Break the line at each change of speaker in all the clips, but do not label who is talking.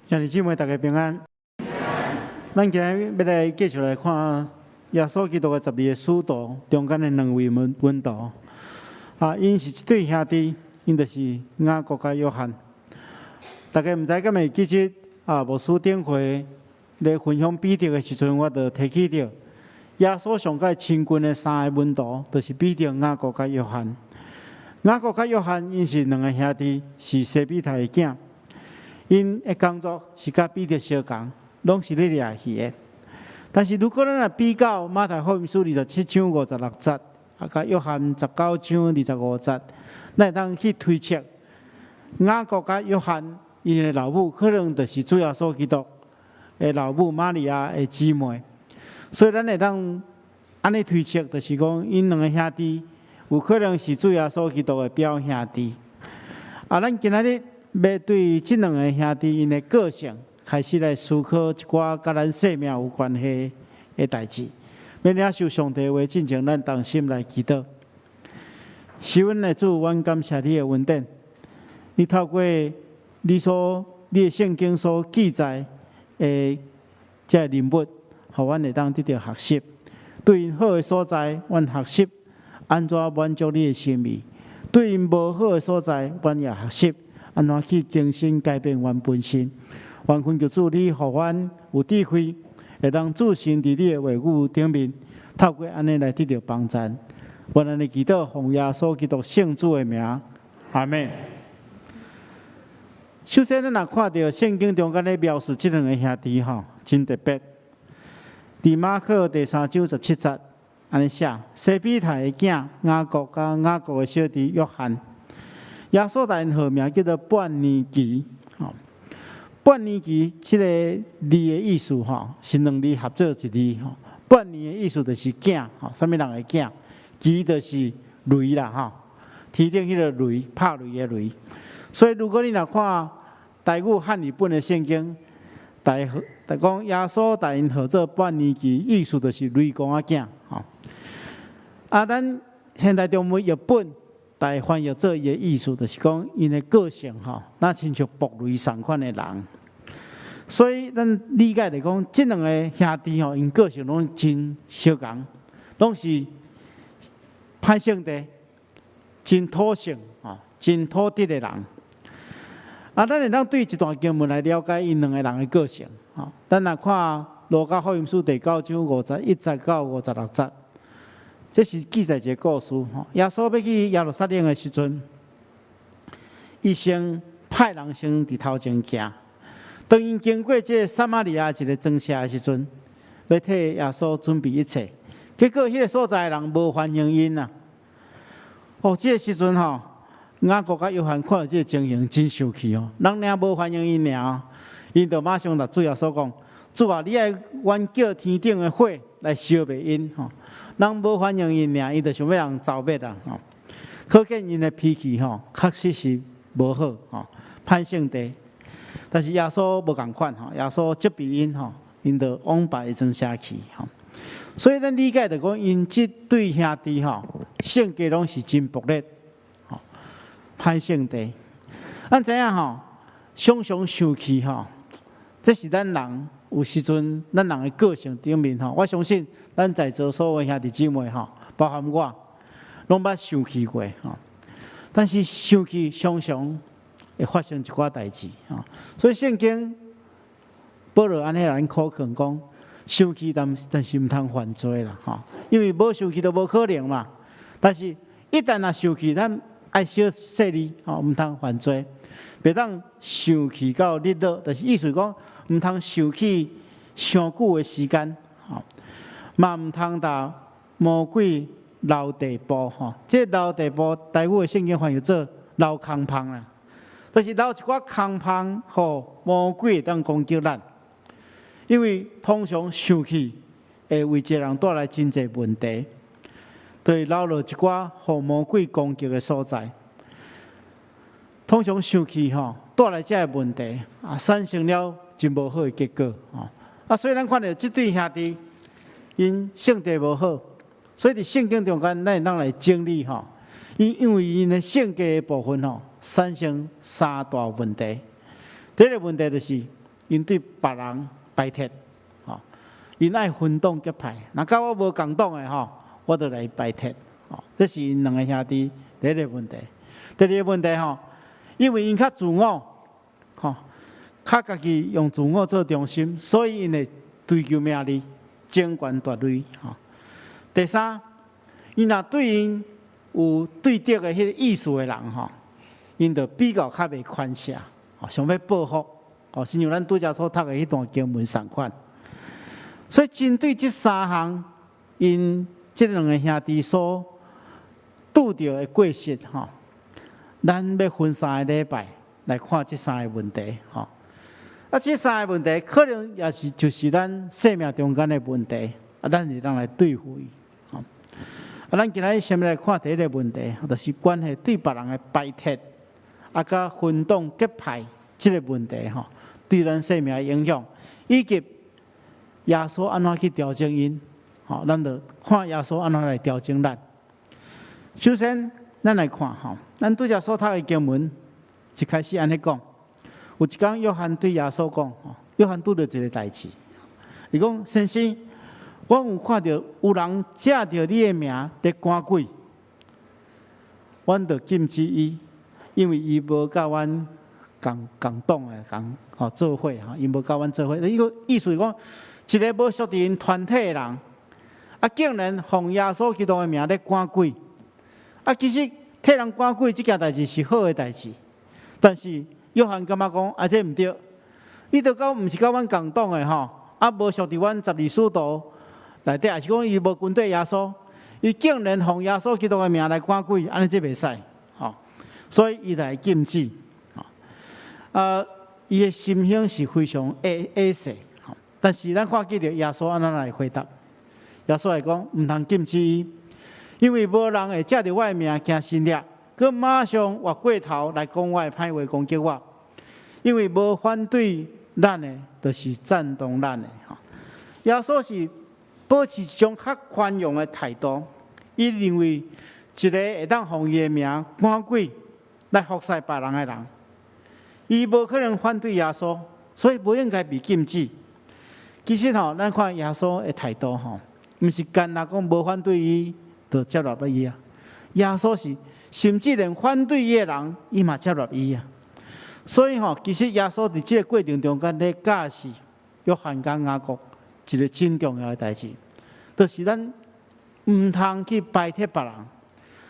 兄弟姊妹，大家平安。咱今日欲來繼續來看耶穌基督的12個使徒中間的兩位門徒。啊，𪜶是一對兄弟，𪜶就是雅各佮約翰。大家毋知敢會記得啊？牧師頂回咧分享彼得的時陣，我就提起著耶穌上蓋親近的三個門徒，就是彼得、雅各佮約翰。雅各佮約翰，𪜶是兩个兄弟，是西庇太的囝。𪜶的工作是佮彼得相仝，攏是咧掠魚的。但是如果咱來比較馬太福音書27章56節，啊，佮約翰19章25節，咱會當去推測雅各佮約翰𪜶的老母可能就是主耶穌基督的老母瑪利亞的姊妹，所以咱會當按呢推測，就是講𪜶兩个兄弟有可能是主耶穌基督的表兄弟。啊，咱今仔日欲對這兩个兄弟𪜶的個性開始來思考一寡佮咱生命有關係的代誌。欲領受上帝話進前，咱同心來祈禱。是阮的主，阮感謝你的恩典。你透過你的聖經所記載的這个人物，予阮會當得著學習。對𪜶好的所在，阮學習按怎滿足你的心意；對𪜶無好的所在，阮也學習按怎去更新改變阮本身。願懇求主，你予阮有智慧，會當置身佇你的話語頂面，透過按呢來得著幫助。阮按呢祈禱，奉耶穌基督聖子的名，阿們。首先，咱若看著聖經中間咧描述這兩个兄弟吼，真特別。佇馬可第三章17節，按呢寫：西庇太的囝雅各佮雅各的小弟約翰，耶穌共𪜶號名叫做伯尼基。吼，伯尼基這个字的意思吼，是兩字合做一字吼。伯尼的意思就是囝，吼，啥物人的囝？基就是雷啦，吼，天頂彼个雷，拍雷的雷。所以如果你若看台語漢語本的聖經，大講耶穌共𪜶號做伯尼基，意思就是雷公仔囝，吼。啊，咱現代中文譯本來翻譯做伊的意思，就是講𪜶的個性吼，若親像爆雷仝款的人。所以咱理解來講，這兩个兄弟吼，𪜶個性攏真相仝，攏是歹性地、真討性、吼，真討直的人。啊，咱會當對這段經文來了解𪜶兩个人的個性。吼，咱若看路加福音書第九章51節到56節，這是記載一个故事。吼，耶穌欲去耶路撒冷的時陣，伊先派人先佇頭前行。當𪜶經過這个撒瑪利亞一个莊舍的時陣，欲替耶穌準備一切，結果彼个所在的人無歡迎𪜶啊！哦，這个時陣吼，雅各佮約翰看著這个情形真生氣哦，人爾無歡迎𪜶爾，𪜶就馬上來主耶穌講：主啊，你愛阮叫天頂的火來燒滅𪜶吼！人無歡迎𪜶爾，𪜶就想欲人剿滅啊！吼，可見𪜶的脾氣吼，確實是無好吼，歹性地。但是耶穌無仝款吼，耶穌責備𪜶吼，𪜶就往別的莊舍去吼。所以咱理解就講，𪜶這對兄弟吼，性格攏是真暴烈，吼，歹性地。咱知影吼，常常生氣吼，這是咱人有時陣，咱人的個性頂面吼。我相信咱在座所有兄弟姊妹吼，包含我，攏捌生氣過吼。但是生氣常常會發生一寡代誌吼，所以聖經保羅按呢來苦勸講，生氣但是毋通犯罪啦吼，因為無生氣就無可能嘛。但是一旦若生氣，咱愛小細膩吼，毋通犯罪，袂當生氣到日落，就是意思講毋通生氣傷久的時間吼，嘛毋通予魔鬼留地步吼。這個留地步，台語的聖經翻譯做留空縫啦。就是留一寡空縫，予魔鬼會當攻擊咱。因為通常生氣會為一個人帶來真濟問題，就是留落一寡予魔鬼攻擊的所在。通常生氣吼帶來這个問題啊，產生了真無好的結果吼。啊，所以咱看著這對兄弟，𪜶性地無好，所以佇聖經中間，咱會當來整理吼，因為𪜶的性格的部分吼，產生三大問題。第一个問題就是 𪜶對別人排斥，吼，𪜶愛分黨結派。若佮我無仝黨的吼，我就來排斥，吼，這是𪜶兩個兄弟第一个問題。第二个問題吼，因為𪜶較自我，吼，較家己用自我做中心，所以𪜶會追求名利、爭權奪利，吼。第三，𪜶若對𪜶有對敵的彼个意思的人吼，𪜶就比較較袂寬赦，吼，想欲報復，吼，親像咱拄才所讀的彼段經文仝款。所以針對這三項，𪜶這兩个兄弟所拄著的過失，吼，咱欲分三个禮拜來看這三个問題，吼。啊，這三个問題可能也是就是咱生命中間的問題，啊，咱會當來對付伊，吼。啊，咱今仔日先來看第一个問題，就是關係對別人的排斥，啊，佮分黨結派這个問題，吼，對咱生命的影響，以及耶穌按怎去調整𪜶，吼，咱就看耶穌按怎來調整咱。首先，咱來看吼，咱拄才所讀的經文一開始按呢講，有一工約翰對耶穌講，吼，約翰拄著一个代誌，伊講：先生，我有看著有人藉著你的名佇趕鬼，阮就禁止伊，因為伊無佮阮仝仝黨的仝吼做伙吼，伊無佮阮做伙。伊個意思是講，一个無屬佇𪜶團體的人，啊，竟然奉耶穌基督的名咧趕鬼，啊，其實替人趕鬼這件代誌是好的代誌，但是約翰感覺講，啊，這毋對，你都佮毋是佮阮仝黨的吼，啊，無屬佇阮十二使徒內底，抑是講伊無跟綴耶穌，伊竟然奉耶穌基督的名來趕鬼，按呢這袂使，吼，所以伊來禁止，吼，啊，伊的心胸是非常狹狹細，吼，但是咱看見著耶穌按怎來回答，耶穌來講，毋通禁止伊，因為無人會藉著我的名行神蹟，閣馬上越過頭來講我的歹話攻擊我，因為無反對咱的，就是贊同咱的。吼，耶穌是保持一種較寬容的態度，伊認為一個會當奉伊的名趕鬼來服侍別人的人，伊無可能反對耶穌，所以無應該被禁止。其實吼，咱看耶穌的態度吼，毋是干焦講無反對伊，就接納伊啊。耶穌是甚至連反對伊的人，伊嘛接納伊啊。所以吼，其實耶穌佇這個過程中間咧教示約翰佮雅各一个真重要的代誌，就是咱毋通去排斥別人，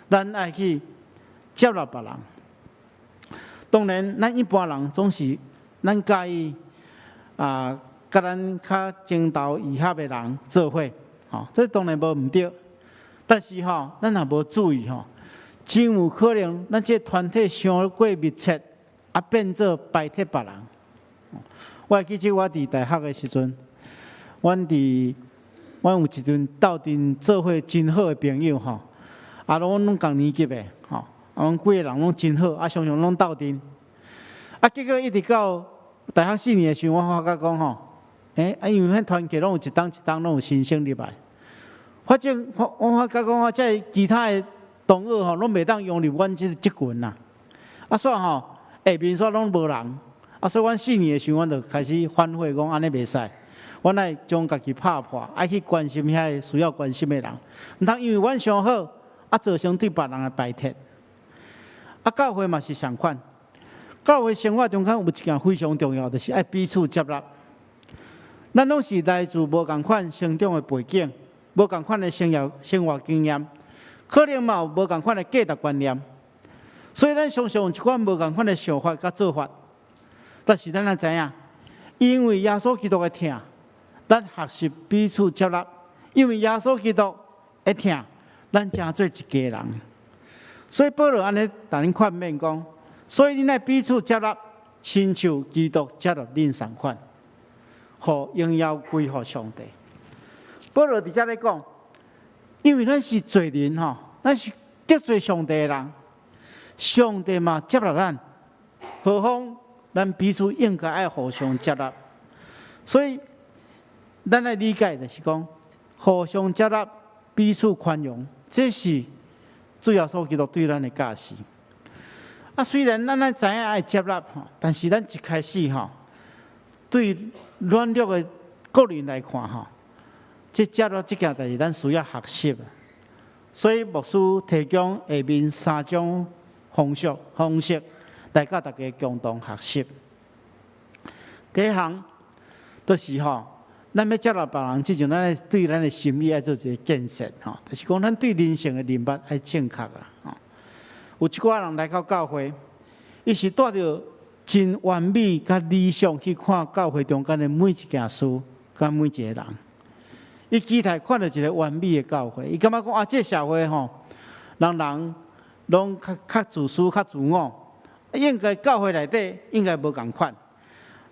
咱愛去接納別人。當然，咱一般人總是咱佮意啊，佮咱較情投意合的人做伙，吼，這當然無毋對。但是吼，咱若無注意吼，真有可能咱這個團體傷過密切，啊，變做排斥別人。我會記得我佇大學的時陣，阮有一陣鬥陣做伙真好的朋友吼，啊，攏攏仝年級的吼，啊，阮幾個人攏真好，啊，常常攏鬥陣。啊，結果一直到大學四年的時陣，我發覺講吼，欸，啊，因為彼團契攏有一冬一冬攏有新生入來，反正我我發覺講我這其他的同學吼，攏袂當融入阮這這群啦。啊，煞吼下面煞攏無人，啊，所以阮四年的時陣，阮就開始反悔講按呢袂使，阮愛將家己拍破，愛去關心遐个需要關心的人，毋通因為阮傷好，啊，造成對別人的排斥。啊，教會嘛是仝款，教會生活中間有一件非常重要，就是愛彼此接納。咱攏是來自無仝款成長的背景，無仝款的生活生活經驗，可能嘛有無仝款的價值觀念，所以咱常常有一款無仝款的想法佮做法。但是咱愛知影，因為耶穌基督的疼，咱學習彼此接納；因為耶穌基督的疼，咱成做一家人。所以保羅按呢共恁勸勉講，所以恁愛彼此接納，親像基督接納恁仝款，予榮耀歸予上帝。保羅佇遮咧講，因為咱是罪人吼，咱是得罪上帝的人，上帝嘛接納咱，何況咱彼此應該愛互相接納。所以，咱愛理解就是講，互相接納、彼此寬容，這是主耶穌基督對咱的教示。啊，雖然咱愛知影愛接納吼，但是咱一開始吼，對軟弱的個人來看吼，這接納這件代誌，咱需要學習。所以牧師提供下面三種方式來佮大家共同學習。第一項就是吼，咱欲接納別人之前，咱對咱的心理愛做一个建設吼，就是講咱對人性的認捌愛正確啊。吼，有一寡人來到教會，伊是帶著真完美佮理想去看教會中間的每一件事，佮每一个人。伊期待看著一个完美的教會，伊感覺講啊，這个社會吼，人人攏較較自私、較自我，應該教會內底應該無仝款。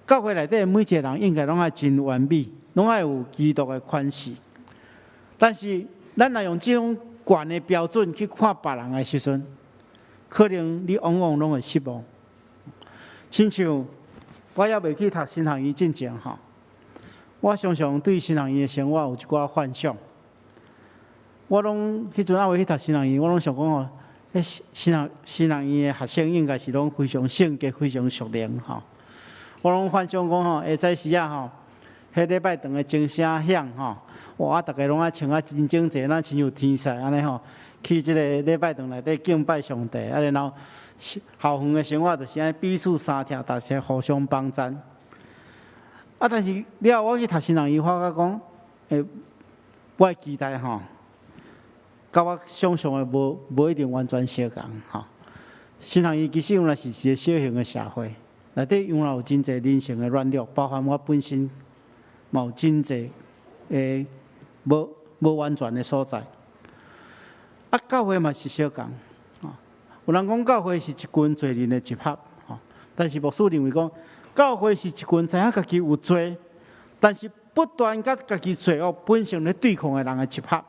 教會內底每一个人應該攏愛真完美，攏愛有基督的款式。但是，咱若用這種懸的標準去看別人的時陣，可能你往往攏會失望。親像我猶未去讀神學院進前吼，我常常對神學院的生活有一寡幻想。我攏彼陣猶未去讀神學院，我攏想講吼，彼神學院的學生應該是攏非常聖潔、非常屬靈吼。我攏幻想講吼，下早時仔吼，彼禮拜堂的鐘聲響吼，哇！逐家攏愛穿啊真整齊，若親像天使按呢吼，去這个禮拜堂內底敬拜上帝，啊然後校園的生活就是按呢彼此相疼，大家互相幫贊。啊！但是了後我去讀神學院，發覺講，我的期待吼，佮我想象的無一定完全相仝吼。神學院其實原來是一个小型的社會，內底原來有真濟人性的軟弱，包含我本身嘛有真濟的無完全的所在。啊，教會嘛是相仝，有人講教會是一群罪人的集合，吼，但是牧師認為講，教會是一群知影家己有罪，但是不斷佮家己罪惡本性咧對抗的人的集合。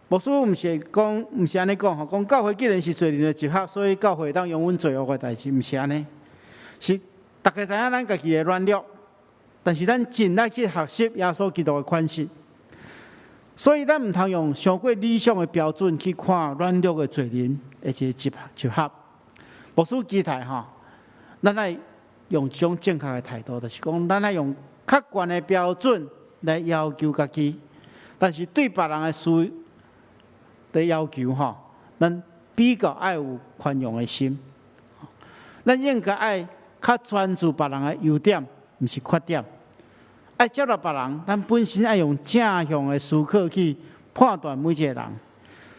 牧師毋是講，毋是按呢講吼，講教會既然是罪人的集合，所以教會會當容忍罪惡的代誌，毋是按呢。是逐家知影咱家己的軟弱，但是咱盡力去學習耶穌基督的款式。所以咱毋通用傷過理想的標準去看軟弱的罪人的一个集合。牧師期待吼，咱愛用一種正確的態度，就是講咱愛用較懸的標準來要求家己，但是對別人的事的要求吼，咱比較愛有寬容的心。咱應該愛較專注別人的優點，毋是缺點。愛接納別人，咱本身愛用正向的思考去判斷每一個人，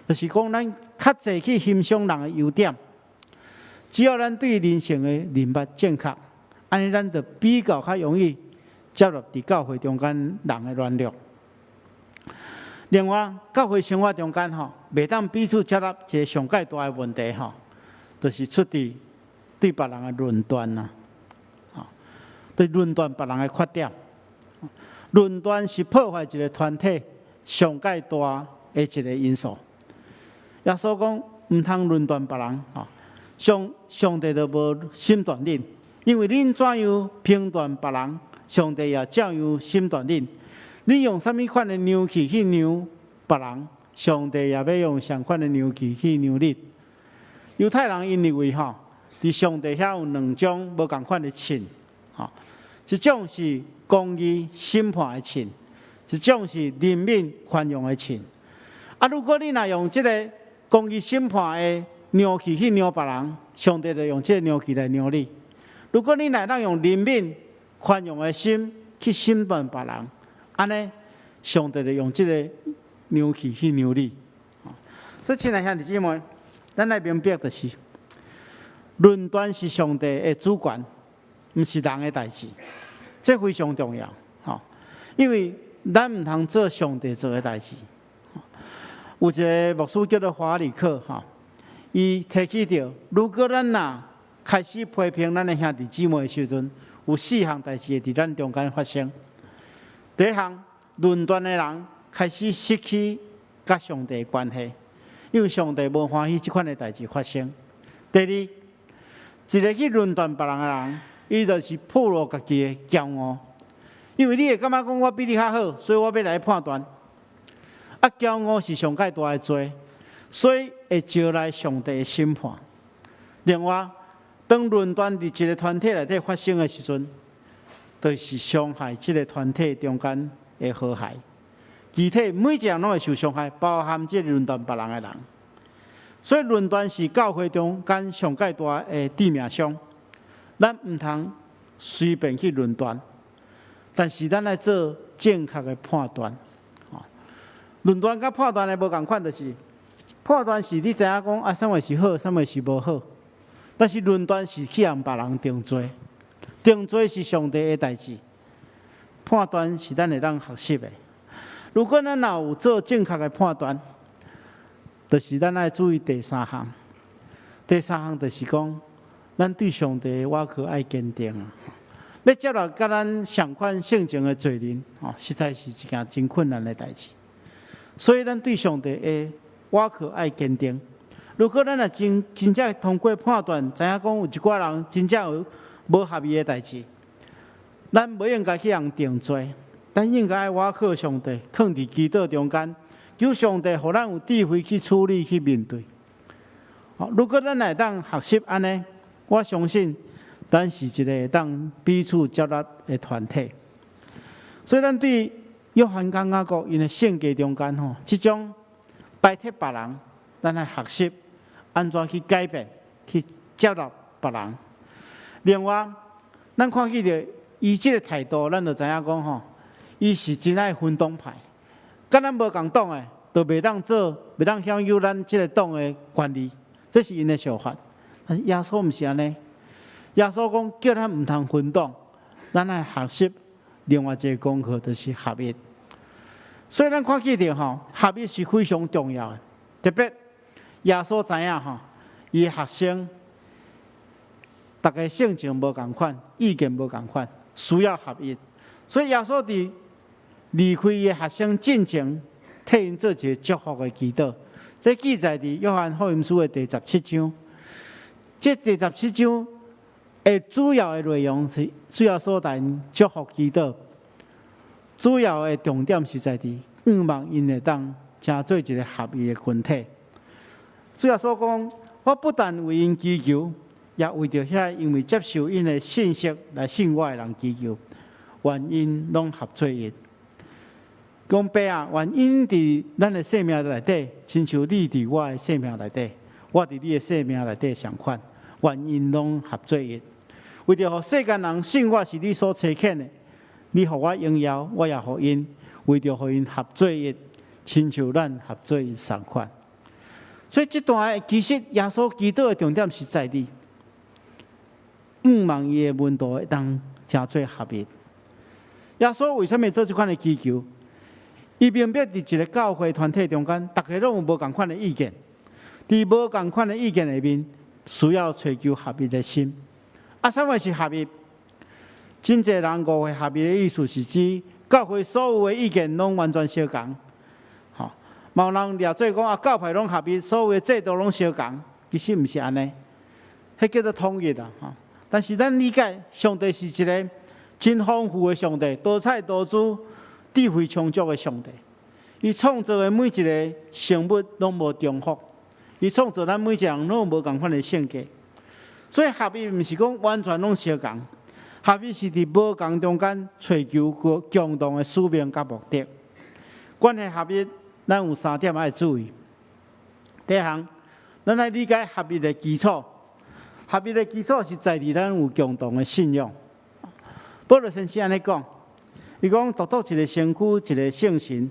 就是講咱較濟去欣賞人的優點。只要咱對人性的認捌正確，按呢咱就比較較容易接納佇教會中間人的軟弱。另外，教會生活中間吼，袂當彼此接納一个上蓋大的問題吼，就是出佇對別人的論斷啊，吼，對論斷別人的缺點。論斷是破壞一个團體上蓋大的一個因素。耶穌講毋通論斷別人，吼，上帝就無審斷恁，因為恁怎樣評斷別人，上帝也照樣審斷恁。恁用啥物款的量器去量別人，上帝也欲用相款的量器去量恁。猶太人𪜶認為吼，佇上帝遐有兩種無仝款的秤，吼，一種是公義審判的秤，一種是憐憫寬容的秤。啊，如果你若用這个公義審判的量器去量別人，上帝就用這个量器來量你。如果你若當用憐憫寬容的心去審判別人，按呢，上帝就用這个量器去量你。所以，親愛兄弟姊妹，咱愛明白就是，論斷是上帝的主權，毋是人的代誌，這非常重要。吼，因為咱毋通做上帝做的代誌。有一个牧師叫做華理克，吼，伊提起著，如果咱若開始批評咱的兄弟姊妹的時陣，有四項代誌會佇咱中間發生。第一項，論斷的人開始失去佮上帝的關係，因為上帝無歡喜這款的代誌發生。第二，一个去論斷別人的人，伊就是暴露家己的驕傲，因為你會感覺講我比你較好，所以我欲來判斷。啊，驕傲是上蓋大的罪，所以會招來上帝的審判。另外，當論斷佇一个團體內底發生的時陣，就是傷害這个團體中間的和諧。具體每一個人攏會受傷害，包含這个論斷別人的人。所以論斷是教會中間上蓋大的致命傷。咱毋通隨便去論斷，但是咱愛做正確的判斷。論斷佮判斷的無仝款，就是判斷是你知影講啊，啥物是好，啥物是無好。但是論斷是去予別人定罪，定罪是上帝的代誌，判斷是咱會當學習的。如果咱若有做正確的判斷，就是咱愛注意第三項。第三項就是講，咱對上帝的倚靠愛堅定啊！欲接納佮咱相款性情的罪人，吼，實在是一件真困難的代誌。所以，咱對上帝的倚靠愛堅定。如果咱若真真正通過判斷，知影講有一寡人真正有無合意的代誌，咱無應該去予人定罪，咱應該愛倚靠上帝，囥佇祈禱中間，求上帝予咱有智慧去處理、去面對。如果咱會當學習按呢，我相信咱是一個會當彼此接納的團體。所以，咱對約翰佮雅各𪜶的性格中間吼，這種排斥別人，咱愛學習按怎去改變、去接納別人。另外，咱看見著伊這个態度，咱就知影講吼，伊是真愛分黨派，佮咱無仝黨的，就袂當做，袂當享有咱這个黨的權利，這是𪜶的想法。但是耶穌毋是按呢，耶穌講叫咱毋通分黨，咱愛學習另外一个功課，就是合一。所以咱看見著吼，合一是非常重要的，特別耶穌知影吼，伊學生逐家性情無仝款，意見無仝款，需要合一。所以耶穌佇離開伊的學生進前，替𪜶做一个祝福的祈禱。這記載佇約翰福音書的第十七章。這第十七章的主要的內容是主耶穌替𪜶祝福祈禱，主要的重點是在佇向望𪜶會當成做一个合一的群體。主耶穌講：我不但為𪜶祈求，也為著遐因為接受𪜶的信息來信我的人祈求，願𪜶攏合做一。講爸啊，願𪜶佇咱的生命內底，親像你佇我的生命內底，我佇你的生命內底相款，願𪜶攏合做一。為著予世間人信我是你所差遣的，你予我榮耀，我也予𪜶。為著予𪜶合做一，親像咱合做一相款。所以這段其實耶穌祈禱的重點是在佇向望伊的門徒會當成做合一。耶穌為啥物做這款的祈求？伊明白佇一个教會團體中間，逐家攏有無仝款的意見。佇無仝款的意見內面，需要追求合一的心。啊，啥物是合一？真濟人誤會合一的意思是指教會所有的意見攏完全相仝。吼，嘛有人掠做講啊，教派攏合一，所有的制度攏相仝，其實毋是按呢，彼叫做統一啦。吼，但是咱理解，上帝是一个真豐富的上帝，多彩多姿、智慧充足的上帝。伊創造的每一个生物攏無重複，伊創造咱每一个人攏無仝款的性格。所以合一毋是講完全攏相仝，合一是佇無仝中間揣求個共同的使命佮目的。關於合一，咱有三點愛注意。第一項，咱愛理解合一的基礎。合一的基礎是在佇咱有共同的信仰。保羅先生按呢講，伊講獨獨一个身軀，一个聖神，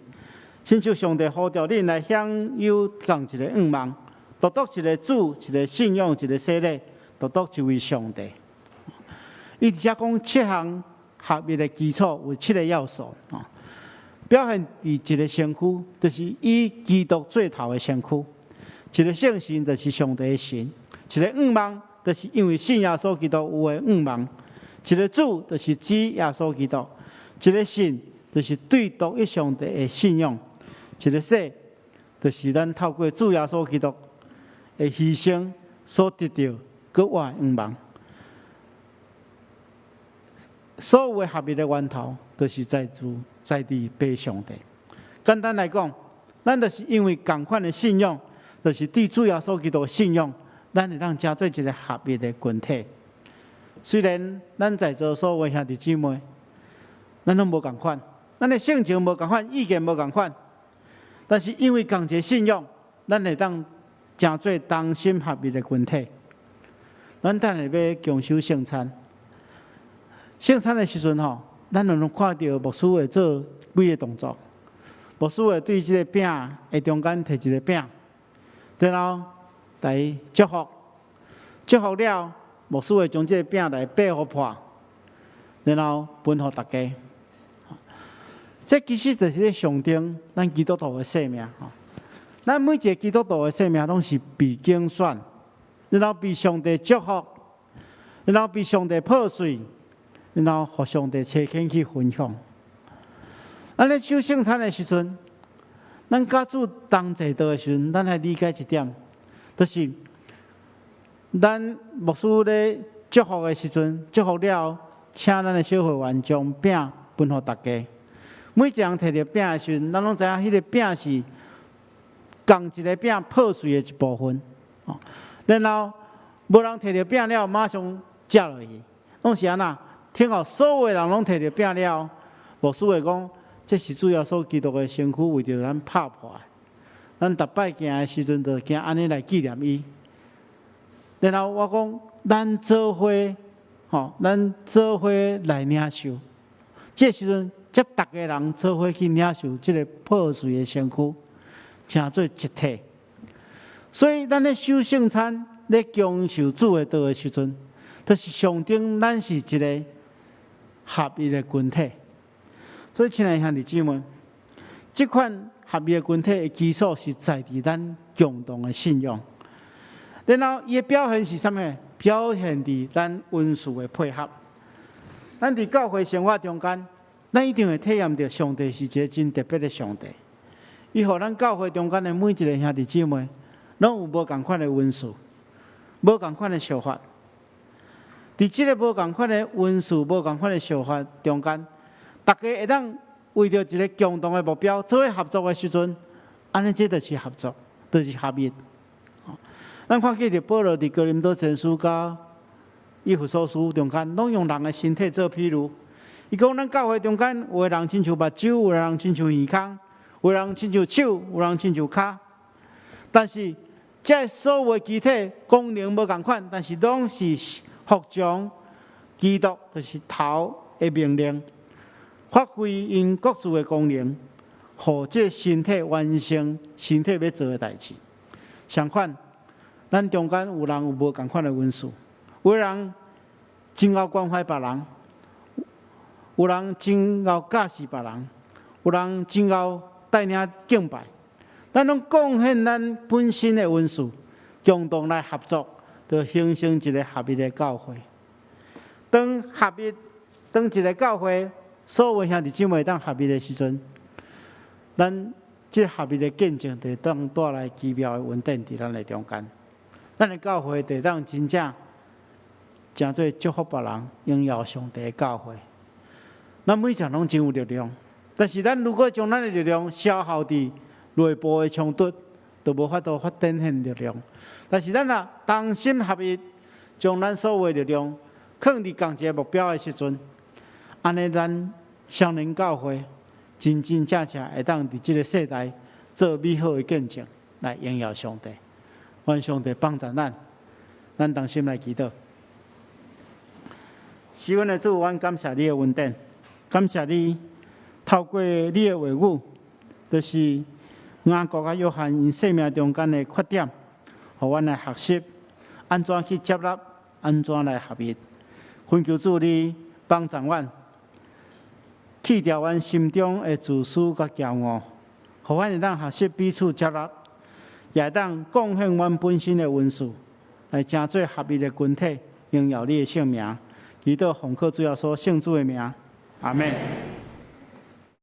親像上帝呼召恁來享有仝一个向望，獨獨一个主，一个信仰，一个洗禮，獨獨一位上帝。伊佇遮講七項合一的基礎有七个要素啊，表現佇一个身軀，就是以基督做頭的身軀；一个聖神，就是上帝的神；一个向望，就是因為信耶穌基督有的向望；一个主，就是指耶穌基督；一个信，就是對獨一上帝的信仰；一个洗，就是咱透過主耶穌基督的犧牲所得著閣活的向望。所有的合一的源頭，就是在主在佇父上帝。簡單來講，咱就是因為仝款的信仰，就是對主耶穌基督的信仰，咱會當成做一个合一的群體。雖然咱在座所有兄弟姊妹，咱攏無仝款，咱的性情無仝款，意見無仝款，但是因為仝一个信仰，咱會當成做同心合意的群體。咱等下欲共守聖餐，聖餐的時陣吼，咱攏看著牧師會做幾个動作。牧師會對這个餅的中間提一个餅，然後來祝福，祝福了，牧師會將這个餅來擘予破，然後分予大家。這其實就是咧象徵咱基督徒的生命吼。咱每一个基督徒的生命攏是被揀選，然後被上帝祝福，然後被上帝破碎，然後予上帝差遣去分享。咱咧守聖餐的時陣，咱佮主同齊桌的時陣，咱愛理解一點，就是咱牧師咧祝福的時陣，祝福了，請咱的小會員將餅分予大家。每一個人提著餅的時陣，咱攏知影彼个餅是仝一个餅破碎的一部分。然後無人提著餅了，馬上食落去，攏是按怎？聽候所有人攏提著餅了，牧師會講，這是主耶穌基督的身軀，為著咱拍破的。咱逐擺行的時陣，就行按呢來紀念伊。然後我講，咱做伙，吼，咱做伙來領受。這時陣，才逐个人做伙去領受這个破碎的身軀，成做一體。所以，咱咧守聖餐、咧共受主的桌的時陣，就是象徵咱是一个合一的群體。所以，親愛兄弟姊妹，這款合一的群體的基礎是在佇咱共同的信仰。然後，伊的表現是啥物？表現佇咱恩賜的配合。咱佇教會生活中間，咱一定會體驗著上帝是一个真特別的上帝。伊予咱教會中間的每一个兄弟姊妹，攏有無仝款的恩賜，無仝款的想法。佇這个無仝款的恩賜、無仝款的想法中間，大家會當為著一个共同的目標做伙合作的時陣，按呢這就是合作，就是合一。咱看見著保羅佇哥林多前書佮以弗所書中間，攏用人的身體做譬喻。伊講咱教會中間，有的人親像目睭，有的人親像耳孔，有的人親像手，有人親像跤。但是，這所有的肢體功能無仝款，但是攏是服從基督，就是頭的命令，發揮𪜶各自的功能，予這身體完成身體欲做的代誌。相款，咱中間有人有無仝款的恩賜，有人真𠢕關懷別人，有人真𠢕教示別人，有人真𠢕帶領敬拜。咱攏貢獻咱本身的恩賜，共同來合作，就形成一个合一的教會。當合一，當一个教會所有兄弟姊妹當合一的時陣，咱這合一的見證就會當帶來奇妙的恩典佇咱的中間。咱的教會就會當真正成做祝福別人、榮耀上帝的教會。咱每一個人攏真有力量，但是咱如果將咱的力量消耗佇內部的衝突，就無法度發展現力量。但是咱若同心合意，將咱所有的力量囥佇仝一个目標的時陣，按呢咱少年教會真真正正會當佇這个世代做美好的見證，來榮耀上帝。願上帝幫助咱，咱同心來祈禱。是阮的主，阮感謝你的恩典，感謝你透過你的話語，就是雅各佮約翰𪜶生命中間的缺點，予阮來學習按怎去接納，按怎來合一。懇求主你幫助阮，去掉阮心中的自私佮驕傲，予阮會當學習彼此接納，也會當貢獻阮本身的恩賜，來成做合一的群體，榮耀你的聖名。祈禱奉靠主耶穌聖子的名，阿們。